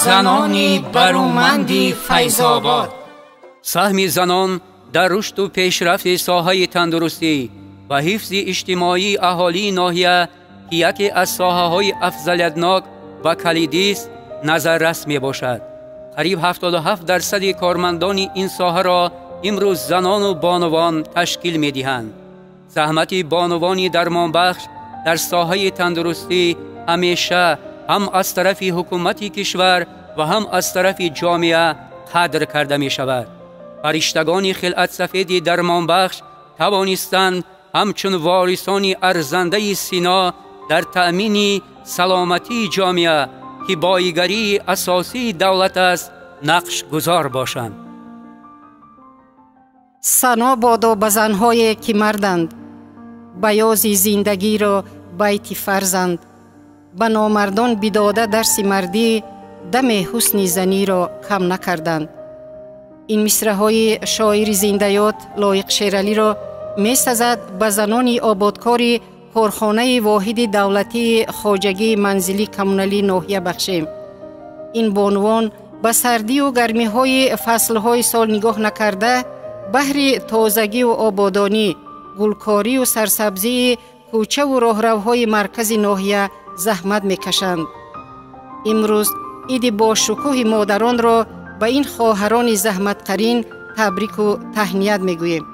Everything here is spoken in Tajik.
Занони баруманди Файзобод. Саҳми занон дар рушду пешрафти соҳаи тандурустӣ ва ҳифзи иҷтимоии аҳолии ноҳия, ки яке аз соҳаҳои афзалиятнок ва калидист, назаррас мебошад. Қариб 77% кормандони ин соҳаро имрӯз занону бонувон ташкил медиҳанд. Заҳмати бонувони дармонбахш дар соҳаи тандурустӣ ҳамеша ҳам аз тарафи ҳукумати кишвар ва ҳам аз тарафи ҷомеа қадр карда мешавад. Фариштагони хилъатсафеди дармонбахш тавонистанд ҳамчун ворисони арзандаи Сино дар таъмини саломатии ҷомеа, ки боигарии асосии давлат аст, нақшгузор бошанд. Сано бодо ба занҳое, ки марданд, баёзи зиндагиро байти фарзанд, ба номардон бидода дарси мардӣ, даме ҳусни заниро кам накарданд. Ин мисраҳои шоири зиндаёт Лоиқ Шералиро месазад ба занони ободкори корхонаи воҳиди давлатии хоҷагии манзилӣ коммуналӣ ноҳия бахшем. Ин бонувон ба сардию гармиҳои фаслҳои сол нигоҳ накарда, баҳри тозагиву ободонӣ, гулкорию сарсабзии кӯчаву роҳравҳои маркази ноҳия заҳмат мекашанд. Имрӯз иди бошукӯҳи модаронро ба ин хоҳарони заҳматқарин табрику таҳният мегӯем.